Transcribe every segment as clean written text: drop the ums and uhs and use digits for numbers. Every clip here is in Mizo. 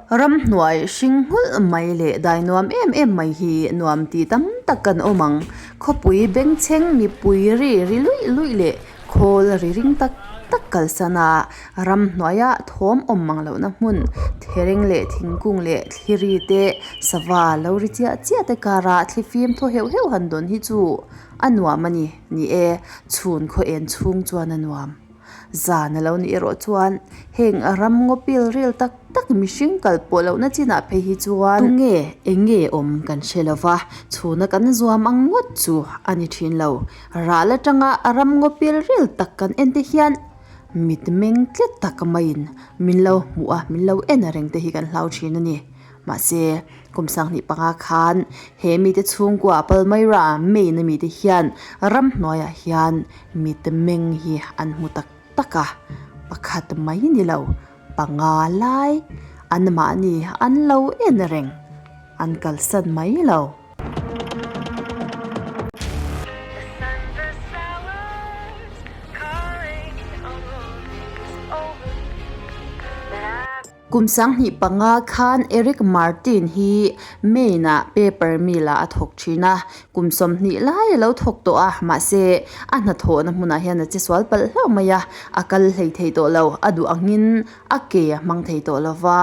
Ramhnuai hring nghulh mai leh dai nuam em em mai hi nuam ti tam tak kan awm ang. Khawpui bengchheng mipui ri ri luih luih leh khawl ri ring tak tak kalsan a, ramhnuaia thawm awm mang lohna hmun thereng leh thingkung leh thli ri te sava lo ri chiah chiah te kara thli fim thaw heuh heuh han dawn hi chu a nuam a ni. Ni e, chhun khaw en chhung chuan a nuam. Zan a lo nih erawh chuan heng ram ngaw pil ril tak tak mihring kal pawh lohna chinah phei hi chuan tunge eng nge awm kan hre lo va, chhuna kan zuam ang ngawt chu a ni thin lo. Ral atanga ram ngaw pil ril tak kan en te hian mitmeng tlet tak maiin min lo hmuh a, min lo en reng te hi kan hlau thin a ni. Mahse, kum 2005 khan he mite chhungkua Palmyra, Maine a mite hian ramhnuaiah hian mite meng hi an hmu tak tak a, pakhat mai ni lo, panga lai anmahni an lo en reng, an kalsan mai lo. Kum 2005 khan Eric Martin hi Maine-ah paper mill-ah a thawk thin a, kum 20 lai a lo thawk tawh a, mahse a hnathawhna hmunah hian a che sual palh hlauh mai a, a kal hlei thei tawh lo, a duh angin a ke a hmang thei tawh lo va.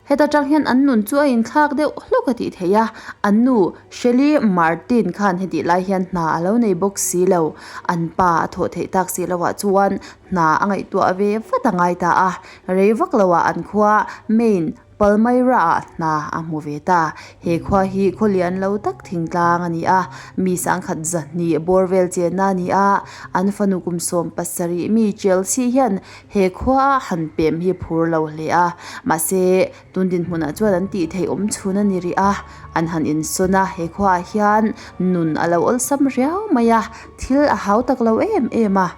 Heta tang hian an nun chu a inthlak deuh hlawk a tih theih a, an nu Shelly Martin khan hetih lai hian hna a lo nei bawk si lo, an pa a thawh theih tak si loah chuan hna a ngaihtuah ve vat a ngai ta a, Rei vak loah an khua Maine, Palmyra-ah hna a hmu ve ta. He khua hi khaw lian lo tak thingtlang a ni a, mi sangkhat zahnih bawr vel chenna a ni a. An fanu kum 17 mi Chelsea hian he khua han pem hi phur lo hle a, mahse tun dinhmunah chuan an tih theih awm chhun a ni rih a. An han insawn a, he khuaah hian nun a lo awlsam riau mai a, thil a hau tak lo em em a.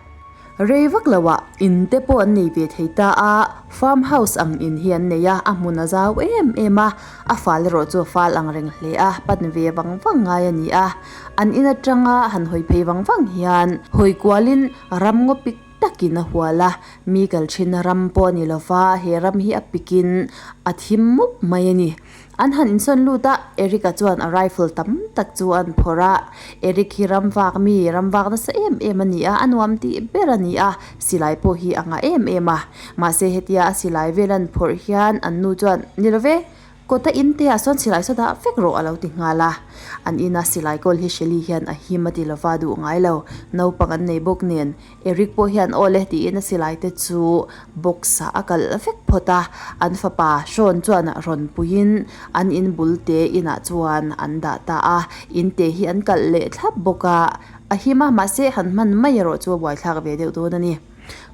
Rei vak loah in te pawh an nei ve thei ta a, farm house ang in hi an nei a, a hmun a zau em em a, a fal erawh chu a fal ang reng hle a, pan ve vang vang ngai a ni a. An in atanga han hawi phei vang vang hian hawi kualin ram ngaw pik takin a hual a, mi kal thin ram pawh a ni lova, he ram hi a pikin a thim mup mai a ni. An han insawn lut a, Eric-a chuan a rifle tam tak chu an phawrh a. Eric hi ram vak mi, ram vak nasa em em a ni a, a nuam tih ber a ni a, silai pawh hi a ngah em em a. Mahse hetia a silai vel an phawrh hian an nu chuan, Ni lo ve, kawta in te ah sawn silai saw dah vek rawh a lo ti nghal a. An ina silai kawl hi Shelly hian a him a ti lova duh ngai lo, naupang an nei bawk nen. Eric pawh hian aw le tiin a silai te chu box ah a kalh vek phawt a, an fapa Sean chuan rawn puiin an in bul te inah chuan an dah ta a, in te hi an kalh leh thlap bawk a, a him a mahse han hman mai erawh chu a buaithlak ve deuh dawn a ni.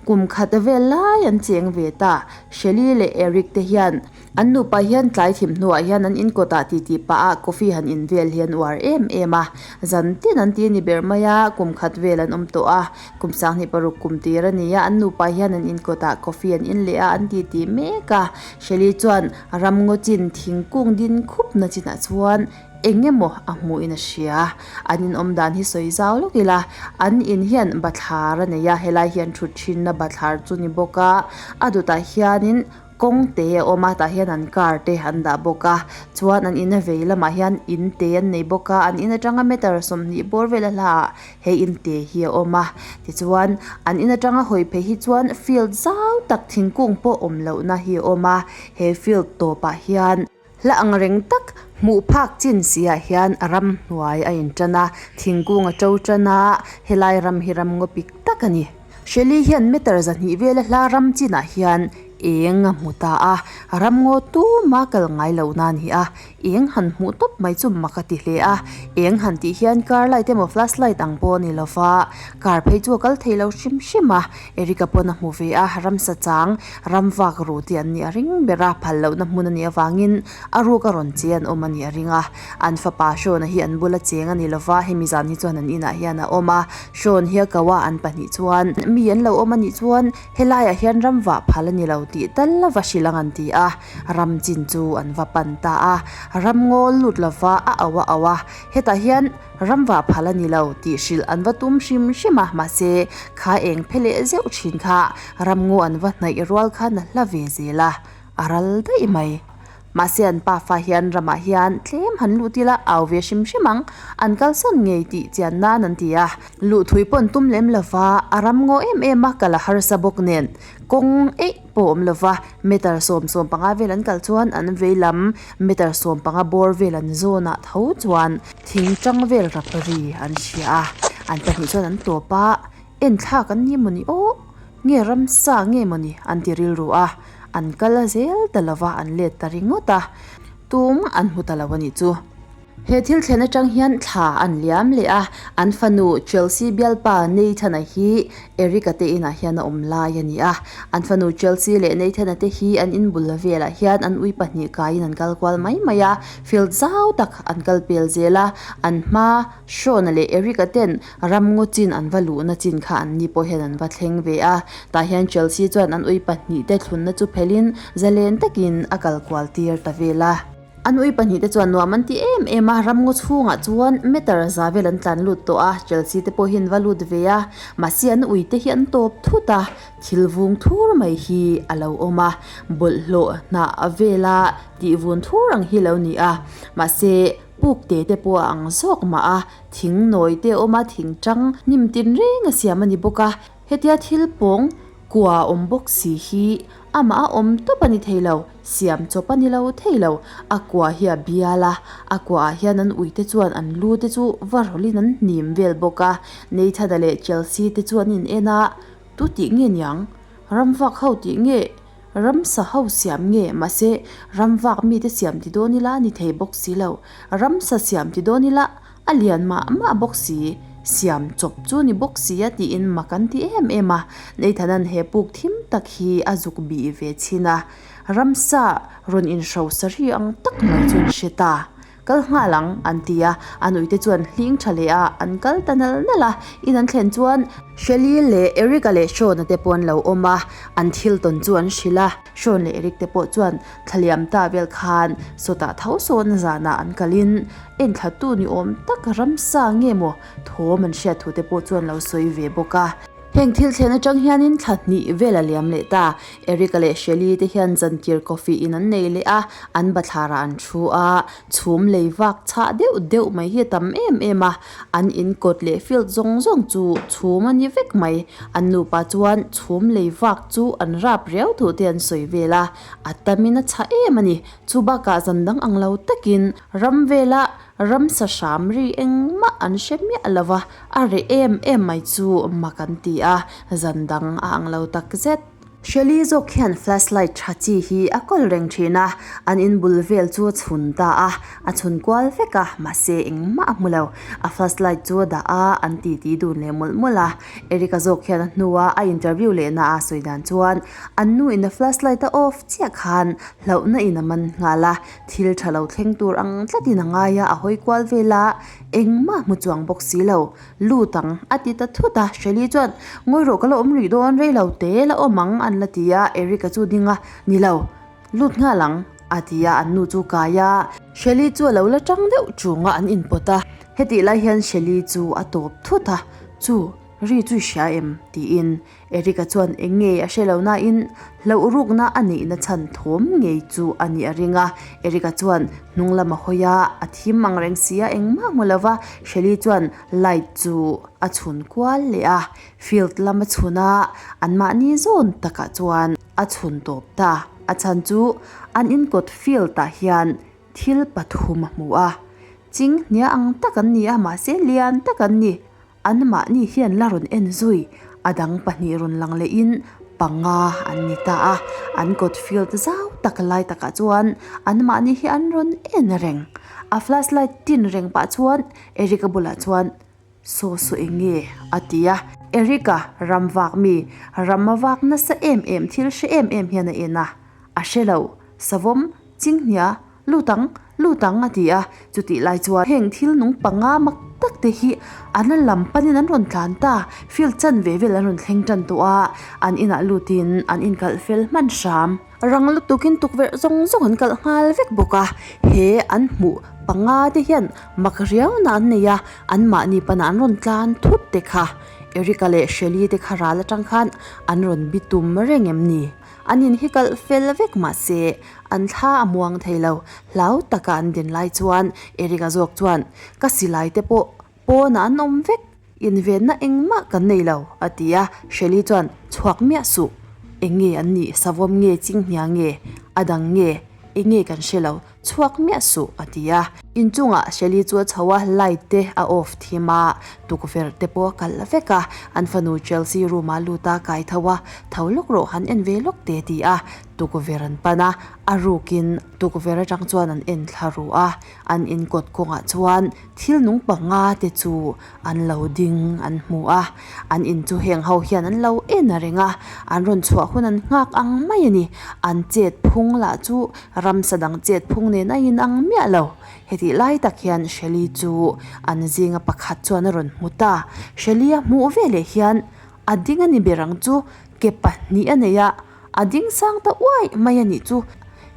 Kum khat vel lai an cheng ve ta, Shelly leh Eric te hian An nupa hian tlai thim hnuah hian an inkawtah titi pah a coffee han in vel hi an uar em em a, zan tin an ti a ni ber mai a, kum khat vel an awm tawh a, kum 26 kum tir a ni a, an nupa hian an inkawtah coffee an in leh a, an titi mek a, Shelly chuan ramngaw chin thingkung din khupna chinah chuan eng emaw a hmuhin a hria, an inawm dan hi sawi zau lawk ila, an in hian bathlar a nei a, helai hian thut thinna bathlar chu ni bawk a, a dawtah hianin Kawng te a awm a tah hian an car te an dah bawk a chuan an in a vei lamah hian in te an nei bawk a an in atanga meter 20 bawr vel a hla ah he in te hi a awm a tichuan an in atanga hawi phei hi chuan field zau tak thingkung pawh awm loh na hi a awm a he field tawpah hian hla ang reng tak hmuh phak chin si ah hian ramhnuai a in tan a thingkung a to tan a helai ram hi ram ngaw pik tak a ni. Shelly hian meter 200 vela hla ram chinah hian eng a hmu ta a, ramngaw tuma kal ngai lo na a ni a, eng han hmuh tawp mai chu mak a ti hle a, eng han tih hian car light emaw flash light ang pawh a ni lo va, car phei chu a kal thei lo hrim hrim a, Eric-a pawn a hmu ve a, ramsa chang ram vak ru tih an nih a ring ber a, phal lohna hmun a nih avangin a ruk a rawn che an awm a nih a ring a, an fapa Sean-a hi an bula cheng a ni lo va, hemi zan hi chuan an inah hian a awm a, Sean hi a ko a, an pahnih chuan mi an lo awm a nih chuan helaiah hian ram vah phal a ni lo tih tal lova hrilh ang an ti a, ram chin chu an va pan ta a, ram ngawl lut lova a au a au a, hetah hian ram vah phal a ni lo tih hrilh an va tum hrim hrim a, mahse kha eng phe leh zeuh thin kha ram ngaw an va hnaih rual khan a hla ve zel a, a ral daih mai. Mahse an pafa hian ramah hian tlem han lut ila au ve hrim hrim ang, an kalsawn ngei tih chian nan an ti a. Luhthui pawh an tum lem lova, a ram ngaw em em a kal a harsa bawk nen kawng eih pawh a awm lova, meter 75 vel an kal chuan an vei lam meter 15 bawr vel an zawnah tho chuan thing tang vel rap ri an hria a, an pahnih chuan an tawp a, enthlak an ni mawni aw nge ramsa nge mawni an ti rilru a, an kal zel ta lova an let ta ringawt a, tum an hmu ta lo a nih chu. He thil thlen atang hian thla an liam leh a, an fanu Chelsea bialpa Nathan-a hi Eric-a te inah hian a awm lai a ni a. An fanu Chelsea leh Nathan-a te hi an inbul velah hian an ui pahnih kaiin an kal kual mai mai a, field zau tak an kal pel zel a, an hma Sean-a leh Eric-a ten ramngaw chin an va luhna chin kha an ni pawh hian an va thleng ve a. Tah hian Chelsea chuan an ui pahnih te thlunna chu phelhin zalen takin a kal kual tir ta vel a. An ui pahnihte chuan nuam an ti em em a, ramngaw chhungah chuan meter za vel an tlan lut tawh a, Chelsea te pawh hi an va lut ve a, mahse an ui te hi an tawp thut a, thil vung thur mai hi a lo awm a, bawlhhlawh hnah vela tih vun thur ang hi lo ni a, mahse puk te te pawh a ang zawk mah a, thing nawi te a awm a, thing tang hnim tin reng a siam a ni bawk a, hetia thil pawng kua awm bawk si hi Amah a awm tawp a ni thei lo, siam chawp a ni lo thei lo. A kua hi a bial a, a kuaah hian an uite chuan an lu te chu va rawlhin an hnim vel bawk a. Nathan-a leh Chelsea te chu an in en a, Tu tih nge niang? Ramvak ho tih nge? Ramsa ho siam nge? Mahse, ramvak mite siam ti dawn ila a ni thei bawk si lo. Ramsa siam ti dawn ila A lian mah mah bawk si, siam chawp chu ni bawk si a tiin mak an ti em em a. Nathan-a'n he puk thim tak hi a zuk bih ve chhin a, ramsa rawn inhro sari ang tak mai chu an hre ta. Kal nghal ang, an ti a, a nuite chuan hling tha leh a, an kal ta nal nal a. In an thlen chuan Shelly leh Eric-a leh Sean-a te pawh an lo awm a, an thil tawn chu an hrilh a. Sean leh Eric te pawh chuan thlaliam ta vel khan sawtah tho sawn zanah an kalin Enthlatu ni awm tak ramsa nge maw thawm an hriat thu te pawh chuan lo sawi ve bawk a. Heng thil thlen atang hianin thla hnih vel a liam leh ta. Eric-a leh Shelly te hian zantir coffee in an nei leh a, an bathlarah an thu a, chhum lei vak chhah deuh deuh mai hi a tam em em a, an in kawt leh field zawng zawng chu chhum a ni vek mai. An nupa chuan chhum lei vak chu an rap riau thu te an sawi vel a, a tamin a chhah em a ni. Chu bakah zan dang ang lo takin Ram vela ramsa hram ri engmah an hre miah lo va, a reh em em mai chu mak an ti a, zan dang a ang lo tak zet. Shelly zawk hian flashlight tha chi hi a kawl reng thin a, an in bul vel chu a chhun ta a, a chhun kual vek a, mahse engmah a hmu lo. A flashlight chu a dah a, an titi dun leh mawlh mawlh a. Eric-a zawk hian a hnua a interview lehna a sawi dan chuan an nu in a flashlight a off chiah khan hlauhna in a man nghal a, Thil tha lo thleng tur ang tlatin a ngai a, a hawi kual vel a, engmah hmu chuang bawk si lo. Lut ang, a ti ta thut a, Shelly chuan, Ngawi rawh ka la awm rih dawn, rei lo te la awm ang, an la ti a, Eric-a chu ding a, Ni lo, lut nghal ang, a ti a, an nu chu kai a. Shelly chu a lo la tang deuh chung a, an inpawt a, hetih lai hian Shelly chu a tawp thut a, Chu, ri chu i hria em? tiin Eric-a chuan eng nge a hre lo nain hlauh rukna a neihna chhan thawm ngei chu a nih a ring a. Eric-a chuan hnung lam a hawi a, a thim ang reng si a, engmah hmu lo va, Shelly chuan light chu a chhun kual leh a, field lam a chhun a, anmahni zawn takah chuan a chhun tawp ta. A chhan chu an inkawt field-ah hian thil pathum a hmu a, chinghnia ang tak an ni a, mahse lian tak an ni. Anmahni hian la rawn en zui, a dang pahnih rawn lang lehin panga an ni ta a, an kawt field zau tak lai takah chuan anmahni hi an rawn en reng. A flashlight tin reng pah chuan Eric-a bulah chuan, Saw saw eng nge? a ti a. Eric-a ram vak mi, ram a vak nasa em em thil hre em em hian a en a, a hre lo, savawm, chinghnia, Lut ang, lut ang a ti a, chutih lai chuan heng thil nung panga mak tak te hi an la lam panin an rawn tlan ta, field chanve vel an rawn thleng tan tawh a, an inah lutin an inkalh fel hman hram. Rang lutukin tukverh zawng zawng an kalh nghal vek bawk a, he an hmuh panga te hian mak riauna an nei a, anmahni panah an rawn tlan thut te kha Eric-a leh Shelly te kha ral atang khan an rawn bitum reng em ni? An in hi kalh fel vek mahse an thla a muang thei lo. Hlau taka an din lai chuan Eric-a zawk chuan, Ka silai te pawh pawnah an awm vek, invenna engmah kan nei lo, a ti a. Shelly chuan, Chhuak miah suh, eng nge an nih, savawm nge, chinghnia nge, a dang nge, eng nge kan hre lo, Chhuak miah suh, a ti a. Inchungah Shelly chu a chho a, light te a off thim a, tukverh te pawh a kalh vek a. An fanu Chelsea room ah lut a, kai tho a, tho lawk rawh han en ve lawk te a ti a. Tukverh an pan a, a rukin tukverh atang chuan an en thla ruh a. An inkawt kawngah chuan thil nung panga te chu an lo ding an hmu a, an in chu heng ho hian an lo en a reng a, an rawn chhuah hun an nghak ang mai a ni. An chet phung lah chu ramsa dang chet phung nen a inang miah lo. Hetih lai tak hian Shelly chu an zinga pakhat chuan a rawn hmu ta. Shelly a hmuh veleh hian a ding a ni ber ang chu, ke pahnih a nei a, A ding sang ta uaih mai a nih chu.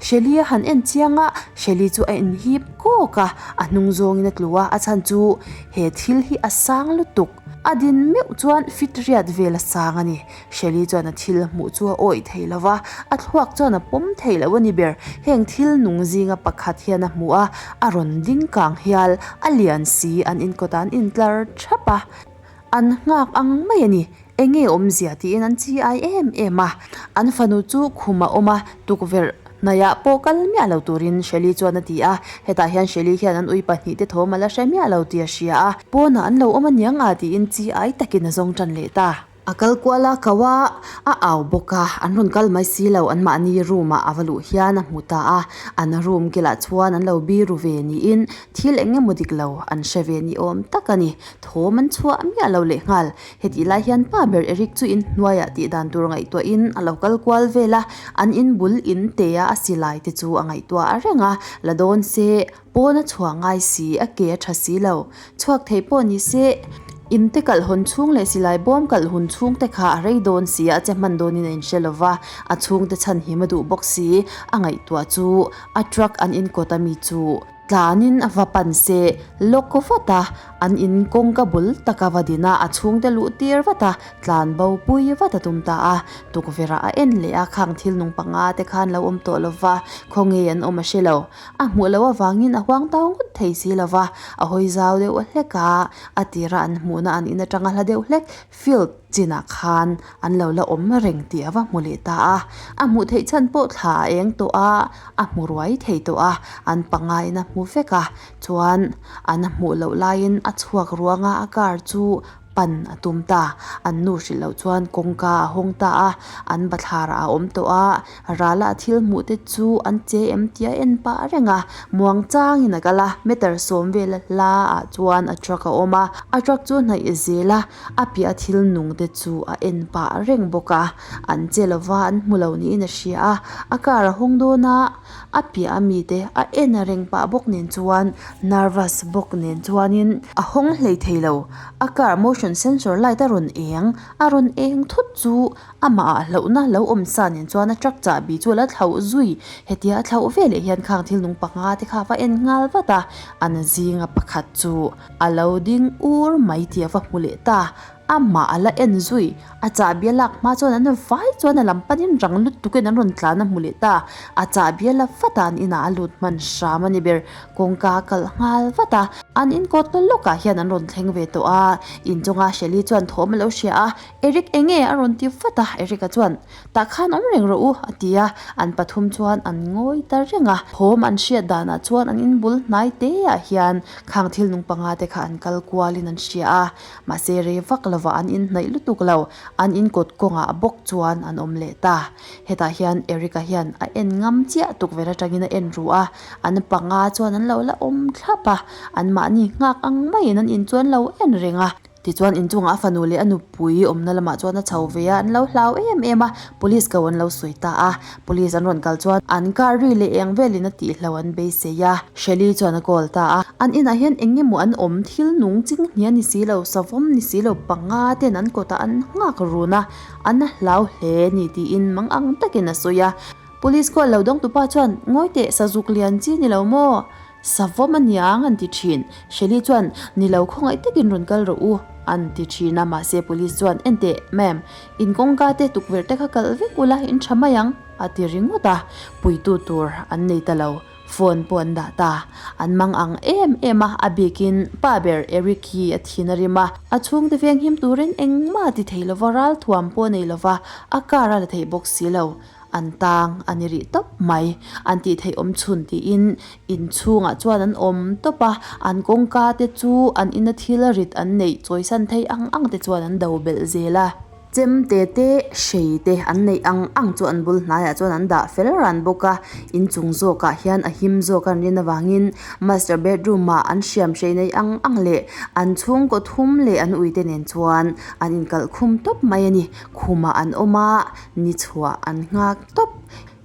Shelly a han en chiang a, Shelly chu a inhip kawk a, a hnung zawngin a tlu a, a chhan chu he thil hi a sang lutuk. A din meuh chuan fit riat vel a sang a ni. Shelly chuan a thil hmuh chu a awih thei lo va, a thluak chuan a pawm thei lo a ni ber. Heng thil nung zinga pakhat hian a hmu a, a rawn ding kang hial, a lian si, an inkawtah an intlar thap a, an nghak ang mai a ni. Enge awmzia tiin an chi ai em em a, an fanu chu khum a awm a, tukverh hnaihah pawh kal miah lo turin Shelly chuan a ti a, hetah hian Shelly hian an ui pahnih te thawm a la hre miah lo tih a hria a, pawnah an lo awm aniang a tiin chi ai takin a zawng tan leh ta. A kal kual a ko a, a au bawk a, an rawn kal mai si lo, anmahni room ah a va luh hian a hmu ta a, an room kilah chuan an lo biru ve niin thil eng emaw dik lo an hre ve ni awm tak a ni, thawm an chhuah miah lo lehnghal. Hetih lai hian pa ber Eric chu inhnuaiah tih dan tur ngaihtuahin a lo kal kual vel a, an in bul in te a a silai te chu a ngaihtuah a reng a, la dawn se pawn a chhuah ngai si, a ke a tha si lo. Chhuak thei pawh ni se, in te kalh hawn chhung leh silai bawm kalh hun chhung te kha a rei dawn si a, a che hman dawnin a inhre lo va, a chhungte chhan him a duh bawk si, a ngaihtuah chu a truck an inkawt ami chu. Tlanin a va pan se lawk vat a, an in kawngka bul taka va din a, a chhungte luh tir vat a, tlan bo pui vat a tum ta a. Tukverh ah a en leh a, khang thil nung panga te khan lo awm tawh lo va, khawnge an awm a hre lo. A hmuh loh avangin a huang tau ngawt thei si lo va, a hawi zau deuh hlek a, a tira an hmuhna an in atanga hla deuh hlek field chinah khan an lo la awm reng tih a va hmu leh ta a. A hmuh theih chhan pawh thla a eng tawh a, a hmu ruai thei tawh a, an pangaiin a hmu vek a, chuan an hmuh loh laiin a chhuak ruang a, a car chu pan a tum ta. An nu hrilh loh chuan kawngka a hawng ta a, an bathlar ah a awm tawh a, rala a thil hmuh te chu an che em tih a en pah reng a, muang changin a kal a, meter sawm vel a hla ah chuan a truck a awm a, a truck chu hnaih zel a, a piah a thil nung te chu a en pah reng bawk a, an che lova an hmu lo niin a hria a, a car a hawng dawn a, a piah a mite a en reng pah bawk nen chuan nervous bawk nen chuanin a hawng hlei thei lo, a car motion sensor light a rawn eng a rawn eng thut chu amah ah hlauhna lo awm sa nen chuan a truck chahbi chu a la thlauh zui, hetia a thlauh veleh hian khang thil nung panga te kha a va en nghal vat a, an zinga pakhat chu. A lo ding ur mai tih a va hmu leh ta. Amah a la en zui. A chahbi a lak hma chuan an vai chuan a lam panin rang lutukin an rawn tlan a hmu leh ta. A chahbi a la vat a, an inah a lut hman hram a ni ber. Kawngka a kalh nghal vat a. An inkawt na lawkah hian an rawn thleng ve tawh a. Inchunga Shelly chuan thawm a lo hria a, Eric enge a rawn ti vat a. Eric-a chuan, Tah khan awm reng rawh u, a ti a. An pathum chuan an ngawi ta reng a. Thawm an hriat danah chuan an inbul hnai te ah hian Khang thil nung panga te kha an kal kualin an hria a, mahse rei vak lovah an inhnaih lutuk lo, an inkawt kawngah bawk chuan an awm leh ta. Hetah hian Eric-a hian a en ngam chiah tukverh atangin a en ru a, an panga chuan an lo la awm thlap a, anmahni nghak ang maiin an in chu an lo en reng a. Tichuan inchungah a fanu leh a nupui awmna lamah chuan a chho ve a, an lo hlau em em a, police ko an lo sawi ta a, police an rawn kal chuan an car ri leh eng velin a tihlo an beisei a, Shelly chuan a call ta a, an inah hian eng emaw an awm thil nung ching hnia ni si lo, savawm ni si lo, panga ten an kawtah an nghak run a, an hlau hle ni tiin mang ang takin a sawi a, police call lo dawng tupa chuan ngawi teh sazuk lian chi ni lo maw? Savawm a niang an ti thin. Shelly chuan, Ni lo khawngaih takin rawn kal rawh u. an ti thin a, mahse police chuan Enteh, ma'am, in kawngka te tukverh te kha kalh vek ula in tha mai ang, a ti ringawt a, puitu tur an nei ta lo. Phone pawh an dah ta. An mang ang em em a, a bikin pa ber Eric hi a thin a rim a. A chhungte venghim turin engmah ti thei lova ral thuam pawh nei lova a car a la thei bawk si lo. An tang a ni rih tawp mai. An tih theih awm chhun tiin inchhungah chuan an awm tawp a, an kawngka te chu an ina thil rit an neih chawisan thei ang ang te chuan an do belh zel a. Chemte te, hrei te an neih ang ang chu an bul hnaiah chuan an dah fel ran bawk a, inchung zawkah hian a him zawk an rin avangin master bedroom ah an hriam hrei neih ang ang leh an chhungkaw thum leh an uite nen chuan an inkalh khum tawp mai a ni. Khumah an awm a, ni chhuah an nghak tawp.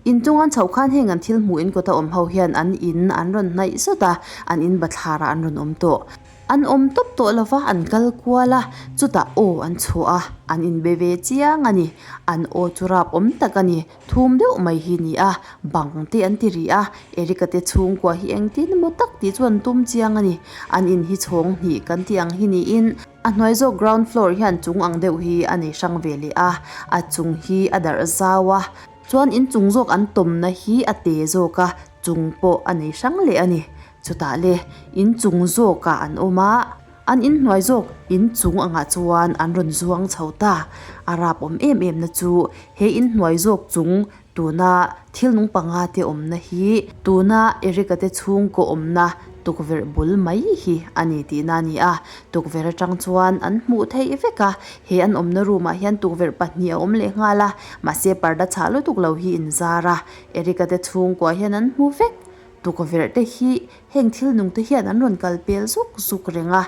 Inchung an chhoh khan heng an thil hmuh in kawta awm ho hian an in an rawn hnaih zut a, an in bathlarah an rawn awm tawh. An awm tawp tawh lo va, an kal kual a, chutah aw an chhuah a, an inbe ve chiang a ni. An aw chu rap awm tak a ni, thum deuh mai hi ni a, bang te an ti rih a, Erica te chhungkua hi engtin emaw tak tih chu an tum chiang a ni. An in hi chhawng hnih kan tih ang hi niin a hnuai zawk ground floor hian chung ang deuh hi a nei hrang ve leh a, a chung hi a darh zau a, chuan inchung zawk an tawmna hi a te zawk a, chung pawh a nei hrang leh a ni. Chutah le, inchung zawkah an awm a, an inhnuai zawk inchung angah chuan an rawn zuang chho ta. A rap awm em em na chu he inhnuai zawk chung tuna thil nung panga te awmna hi tuna Eric-a te chhungkaw awmna tukverh bul mai hi a ni tihna a ni a. Tukverh atang chuan an hmuh theih vek a, he an awmna room ah hian tukverh pahnih a awm leh nghal a, mahse parda chhah lutuk lo hi inzar a, Eric-a te chhungkua hian an hmu vek. Tukverh te hi heng thil nung te hian an rawn kal pel zuk zuk reng a,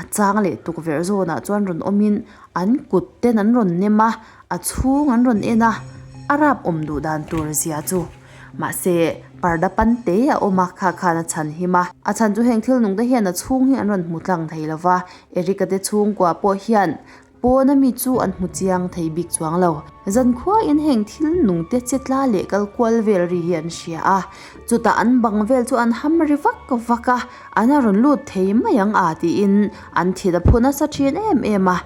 a chang leh tukverh zawnah chuan rawn awmin an kut ten an rawn nem a, a chhung an rawn en a, a rap awm duh dan tur zia chu. Mahse, parda pan te a awm a, kha khan a chhan him a. A chhan chu heng thil nung te hian a chhung hi an rawn hmu tlang thei lo va, Eric-a te chhungkua pawh hian Pawn ami chu an hmu chiang thei bik chuang lo. Zankhuain heng thil nung te che tla leh kal kual vel ri hi an hria a, chutah an bang vel chu an ham ri vak vak a, an a rawn lut thei mai ang a tiin an thil a phu nasa thin em em a.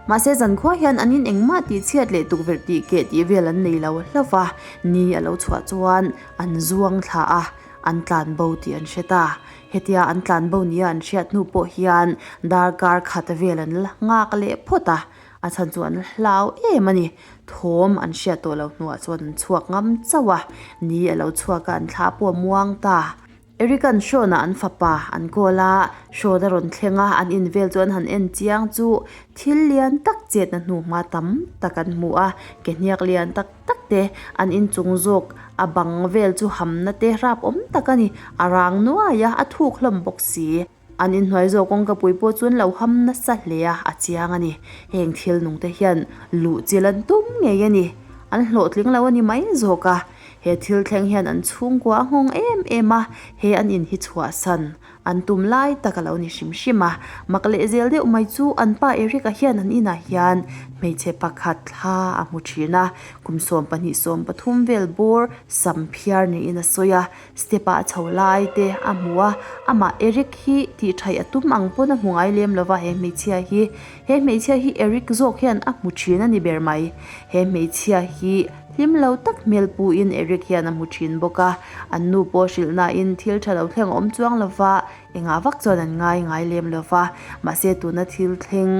Mahse zankhua hian an in engmah tih chhiat leh tukverh tih keh tih vel an nei lo hlauh va, ni a lo chhuah chuan an zuang thla a. An tlan bo tih an hre ta. Hetia an tlan bo nia an hriat hnu pawh hian darkar khat vel an la nghak leh phawt a, a chhan chu an hlau em a ni. Thawm an hriat tawh lo hnuah chuan an chhuak ngam chauh a, ni a lo chhuak a an thla pawh a muang ta. Eric-a'n Sean-a an fapa an call a, Sean a rawn thleng a, an in vel chu an han en chiang chu thil lian tak chetna hnu hma tam tak an hmu a, ke hniak lian tak tak te, an inchung zawk a bang vel chu hamna te rap awm tak a ni, a rang nuai a, a thuk hlawm bawk si. An inhnuai zawk kawngka pui pawh chuan lo ham nasa hle a, a chiang a ni. Heng thil nung te hian luh chil an tum ngei a ni, an hlawhtling lo a ni mai zawk a. He thil thleng hian an chhungkua a nghawng em em a, he an in hi chhuahsan An tum lai tak a lo ni hrim hrim a, mak leh zel deuh mai chu an pa Eric-a hian an inah hian hmeichhe pakhat thla a hmu thin a, kum 12 13 vel bawr sam phiar niin a sawi a, step ah a chho lai te a hmu a, amah Eric hi tih thaih a tum ang pawn a hmu ngai lem lova he hmeichhia hi, he hmeichhia hi Eric zawk hian a hmu thin a ni ber mai, he hmeichhia hi. Hlim lo tak hmel puin Eric hian a hmu thin bawk a, an nu pawh hrilh nain thil tha lo thleng a awm chuang lo va, engah vak chuan an ngai ngai lem lo va, mahse tuna thil thleng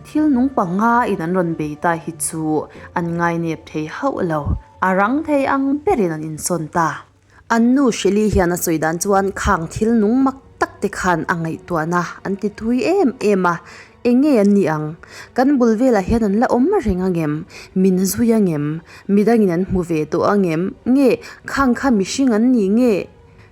thil nung panga in an rawn bei ta hi chu an ngai nep thei hauh lo, a rang thei ang berin an insawn ta. An nu Shelly hian a sawi dan chuan khang thil nung mak tak te khan a ngaihtuahna an ti thui em em a, eng nge an nih ang? Kan bul velah hian an la awm reng angem? Min zui angem? Midangin an hmu ve tawh angem? Nge khang kha mihring an ni nge?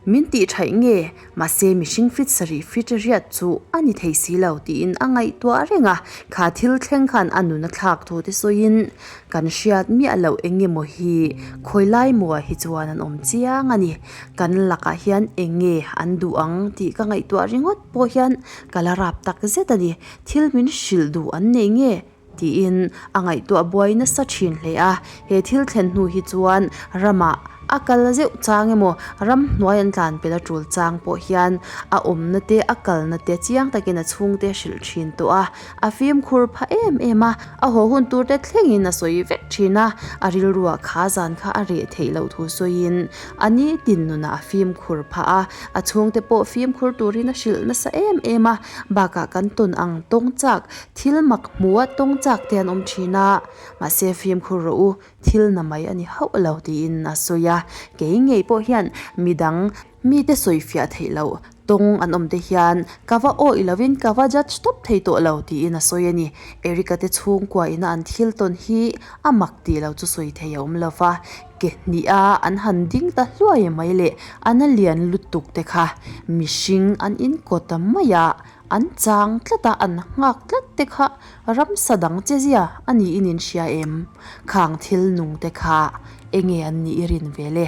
Min tih thaih nge? Mahse mihring fit sarih fit riat chu a ni thei si lo tiin a ngaihtuah reng a, kha thil thleng khan a nun a thlak thu te sawiin kan hriat miah loh eng emaw hi khawi lai maw hi chuan an awm chiang a ni. Kan lakah hian eng nge an duh ang tih ka ngaihtuah ringawt pawh hian ka la rap tak zet a ni. Thil min hrilh duh an nei nge? Tiin a ngaihtuah buai nasa thin hle a, he thil thlen hnu hi chuan ramah. A kal zeuh chang emaw ramhnuai an tlan pel a tul chang pawh hian a awmna te a kalna te chiang takin a chhungte a hrilh thin tawh a, a fimkhur phah em em a, a haw hun tur te thlengin a sawi vek thin a, a rilruah kha zan kha a reh theih loh thu sawiin a nitin nunah a fimkhur phah a, a chhungte pawh fimkhur turin a hrilh nasa em em a, bakah kan tawn ang tawng chak thil mak hmuha tawng chak te an awm thin a, mahse fimkhur rawh u. Thil na mai a ni hauh lo tiin a sawi a, kei ngei pawh hian midang mite sawi fiah theih loh tawng an awm te hian ka va awih lovin ka va judge tawp thei tawh lo tiin a sawi a ni. Erica te chhungkua ina an thil tawn hi a mak tih lo chu sawi thei a awm lo va, ke hnih a an han ding ta hluai mai leh a na lian lutuk te kha mihring an inkaw ta mai a, An chang tlat a, an nghak tlat te kha ramsa dang che zia a niin in hria em? Khang thil nung te kha enge an nih i rin ve le?